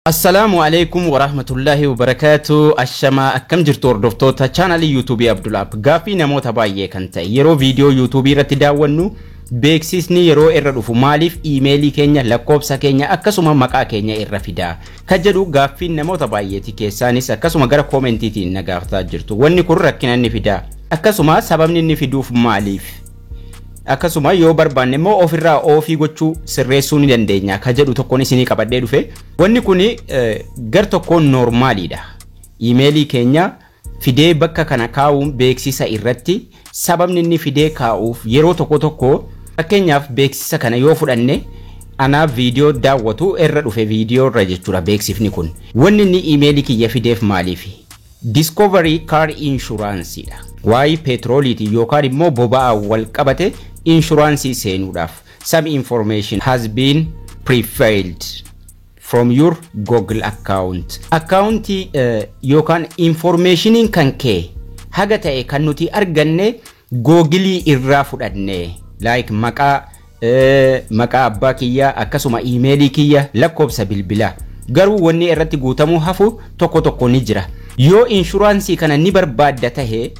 Assalaamu alaikum warahmatullaahi wabarakaatu. Ashamaa, akkam jirtu hordoftoota chaanalii yuutuubii Abdulaab? Gaaffii namoota baay'ee kan ta'e, yeroo viidiyoo yuutuubii irratti daawwannu beeksisni yeroo irra dhufu maaliif iimeelii keenya, lakkoobsa keenya, akkasuma maqaa keenya irra fidaa kan jedhu gaaffiin namoota baay'eeti. Keessaanis akkasuma gara koomentiitiin na gaafataa jirtu. Wanni kun rakkina inni fidaa, akkasuma sababni inni fiduuf maaliif, akkasuma yoo barbaanne immoo ofirraa off gochuu, sirreessuu ni dandeenya ka jedhu tokkoon isinii qabadhee dhufe. Wanni kun gar tokkoon normaliidha. Iimeelii keenya fidee bakka kana kaa'uun beeksisa irratti sababni inni fidee kaa'uuf, yeroo tokko tokko, fakkeenyaaf beeksisa kana yoo fudhanne, anaaf viidiyoo daawwatu irra dhufe, viidiyoo irra jechuudha beeksifni kun. Wanni inni iimeelii kiyya fideef maaliif? Discovery Car Insurance dha. Waa'ee petrooliitii yookaan immoo boba'aa wal qabate inshuraansii seenuudhaaf. Some information has been pre-filled from your Google account. Akkaawuntii yookaan informationiin kan kee haga ta'e kan nuti arganne Googilii irraa fudhanne, like maqaa abbaa kiyyaa, akkasuma iimeelii kiyya, lakkoobsa bilbilaa. Garuu wanni irratti guutamuu hafu tokko tokko ni jira. Yoo inshuraansii kana ni barbaadda tahe,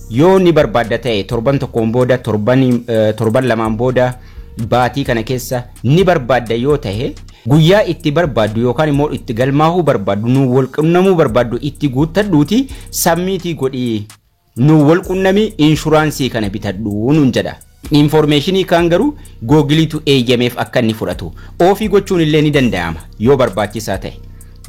yoo ni barbaadda ta'e, torban tokkoon booda, torban 2n booda, baatii kana keessa ni barbaadda yoo tahe, guyyaa itti barbaaddu yookaan immoo itti galmaahuu barbaaddu, nu wal qunnamuu barbaaddu itti guuttadhuuti submit godhii, nu wal qunnami, inshuraansii kana bitadhu nuun jedha. Informationii kaan garuu Googiliitu eeyyameef akka inni fudhatu. Off gochuun illee ni danda'ama yoo barbaachisaa ta'e.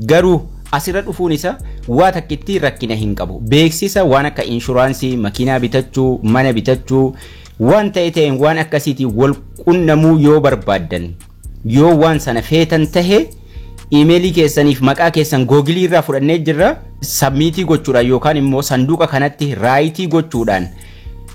Garuu asirra dhufuun isa waa takkitti rakkina hin qabu. Beeksisa waan akka inshuraansii, makiinaa bitachuu, mana bitachuu, waan ta'e ta'een waan akkasiitiin wal qunnamuu yoo barbaaddan, yoo waan sana feetan tahe, iimeelii keessaniif maqaa keessan Googilii irraa fudhannee jirra, submit gochuudhaan yookaan immoo sanduuqa kanatti right gochuudhaan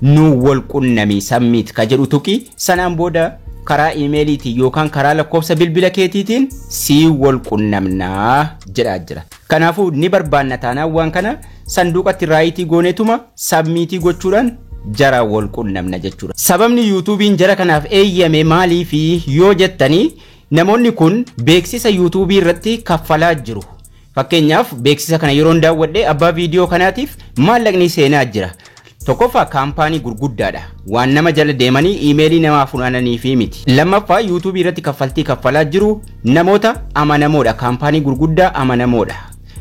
nu wal qunnami, submit ka jedhu tuqi. Sanaan booda karaa iimeeliitiin yookaan karaa lakkoofsa bilbila keetiitiin sii wal qunnamnaa jedhaa jira. Kanaafuu ni barbaanna taanaan waan kana sanduuqatti right gooneetuma submit gochuudhaan jara wal qunnamna jechuudha. Sababni yuutuubiin jara kanaaf eeyyame maaliifi yoo jettanii, namoonni kun beeksisa yuutuubii irratti kaffalaa jiru. Fakkeenyaaf beeksisa kana yeroon daawwadhe abbaa viidiyoo kanaatiif maallaqni seenaa jira. Tokkoffaa, kaampaanii gurguddaadha. Waan nama jala deemanii iimeelii namaa funaananii fi miti. Lammaffaa, yuutuubii irratti kaffaltii kaffalaa jiru, namoota amanamoodha. Kaampaanii gurguddaa amanamoodha.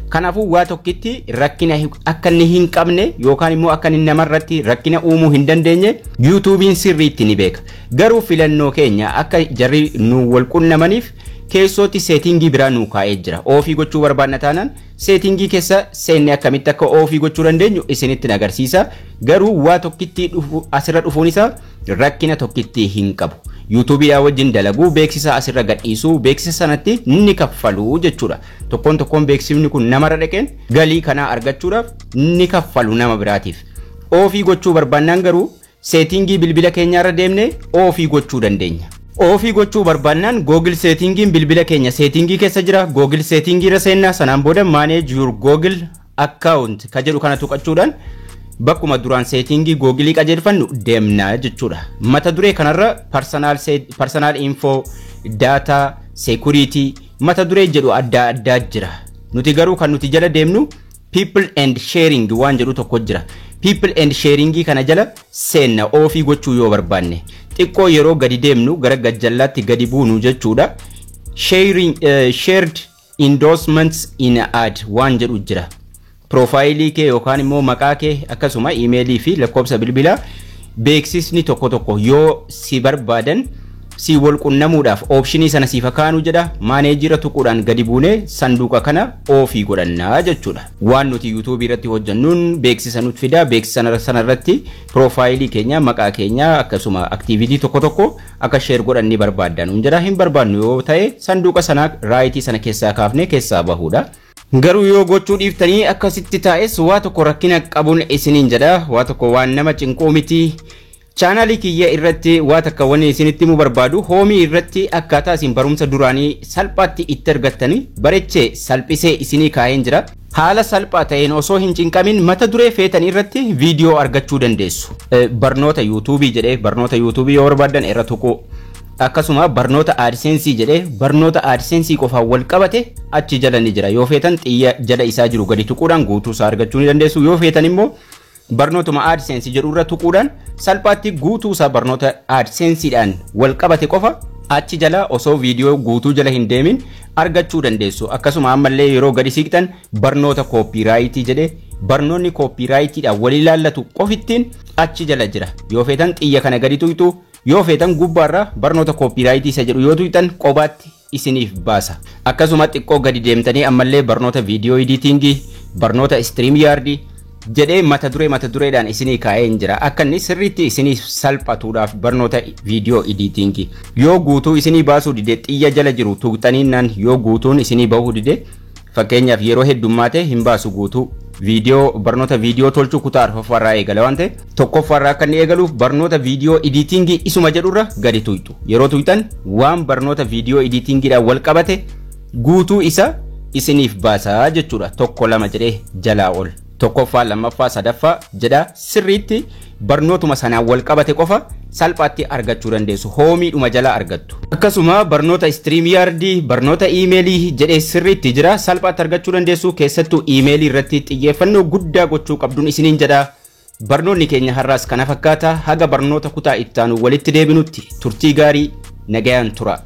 Kanaafuu waa tokkitti rakkina akka inni hin qabne yookaan immoo akka inni namarratti rakkina uumuu hin dandeenye yuutuubiin sirriitti ni beeka. Garuu filannoo keenya akka jarri nu wal qunnamaniif keessootti setting biraa nuu kaa'ee jira. Off gochuu barbaanna taanaan setting keessa seenne akkamitti akka off gochuu dandeenyu isinitti agarsiisa. Garuu waa tokkitti dhufu asirra dhufuun isaa rakkina tokkitti hin qabu. Yuutuubiidhaa wajjin dalaguu, beeksisa asirra gadhiisuu, beeksisa sanatti ni kaffaluu jechuudha. Tokkoon tokkoon beeksifni kun namarra dhaqeen galii kanaa argachuudhaaf ni kaffalu nama biraatiif. Off gochuu barbaannaan garuu setting bilbila keenyaarra deemnee off gochuu dandeenya. Off gochuu barbaannaan Google settingiin bilbila keenya setting keessa jira. Google setting irra seennaa, sanaan booda "Manage your Google account" ka jedhu kana tuqachuudhaan bakkuma duraan setting Googilii qajeelfannu deemna jechuudha. Mata duree kanarra personal info, data, security mata duree jedhu adda addaa jira. Nuti garuu kan nuti jala deemnu "People and sharing" waan jedhu tokko jira. "People and sharing" kana jala seenna off gochuu yoo barbaanne. Xiqqoo yeroo gadi deemnu, gara gajjallaatti gadi buunu jechuudha. Shared endorsements in ad waan jedhu jira. Profile kee yookaan immoo maqaa kee, akkasuma iimeelii fi lakkoofsa bilbilaa beeksisni tokko tokko yoo si barbaadan si wal qunnamuudhaaf option sana siif kaa'anu jedha. Manage irra tuquudhaan gadi buunee sanduuqa kana off godhannaa jechuudha. Waan nuti yuutuubii irratti hojjennuun beeksisa nuti fida. Beeksisa sana irratti profile keenya, maqaa keenya, akkasuma activity tokko tokko akka share godhan ni barbaadda nuun jedha. Hin barbaannu yoo ta'e sanduuqa sana right sana keessaa kaafnee keessaa bahuudha. Garuu yoo gochuu dhiiftanii akkasitti taa'es waa tokko rakkina qabuun isiniin jedha. Waa tokko waan nama cinquu miti. Chaanaalii kiyya irratti waa takka wanni isinitti himuu barbaadu, home irratti akkaataa isin barumsa duraanii salphaatti itti argattanii barechee salphisee isinii kaa'een jira. Haala salphaa ta'een osoo hin cinqamin mata duree feetan irratti viidiyoo argachuu dandeessu. Barnoota yuutuubii jedhee, barnoota yuutuubii yoo barbaaddan irra tuquu. Akkasuma barnoota AdSense jedhee barnoota AdSense qofaan wal qabate achi jala ni jira. Yoo feetan xiyya jala isaa jiru gadi tuquudhaan guutuu isaa argachuu ni dandeessu. Yoo feetan immoo barnootuma AdSense jedhu irra tuquudhaan salphaatti guutuu isaa barnoota AdSenseedhaan wal qabate qofa achi jala osoo viidiyoo guutuu jala hin deemin argachuu dandeessu. Akkasuma ammallee yeroo gadi siqxan barnoota copyright jedhee barnoonni copyrightiidhaan wal ilaallatu qofittiin achi jala jira. Yoo feetan xiyya kana gadi tuqxu, yoo feetan gubbaarra barnoota copyright isa jedhu yoo tuqxan qobaatti isiniif baasa. Akkasuma xiqqoo gadi deemtanii ammallee barnoota video editing, barnoota StreamYard jedhee mata duree mata dureedhaan isinii kaa'ee hin jira. Akka inni sirriitti isiniif salphatuudhaaf barnoota video editing. Yoo guutuu isinii baasuu dide, xiyya jala jiru tuqxaniinnaan yoo guutuun isinii bahuu dide, fakkeenyaaf yeroo heddummaate hin baasu guutuu, viidiyoo barnoota viidiyoo tolchuu kutaa arfaffaarraa eegala waan ta'eef, tokkoffaarraa akka inni eegaluuf barnoota video editing isuma jedhurra gadi tuqxu. Yeroo tuqxan waan barnoota video editingiidhaan wal qabate guutuu isa isiniif baasaa jechuudha. Tokko, lama jedhee jalaa ol. Tokkoffaa, lammaffaa, sadaffaa jedha, sirriitti barnootuma sanaan wal qabate qofa salphaatti argachuu dandeessu. Homeiidhuma jalaa argattu. Akkasuma barnoota StreamYard, barnoota email jedhee sirriitti jira, salphaatti argachuu dandeessu. Keessattuu email irratti xiyyeeffannoo guddaa gochuu qabduun isiniin jedha. Barnoonni keenya har'aas kana fakkaata. Haga barnoota kutaa ittaanu walitti deebinutti turtii gaarii, nagayaan tura.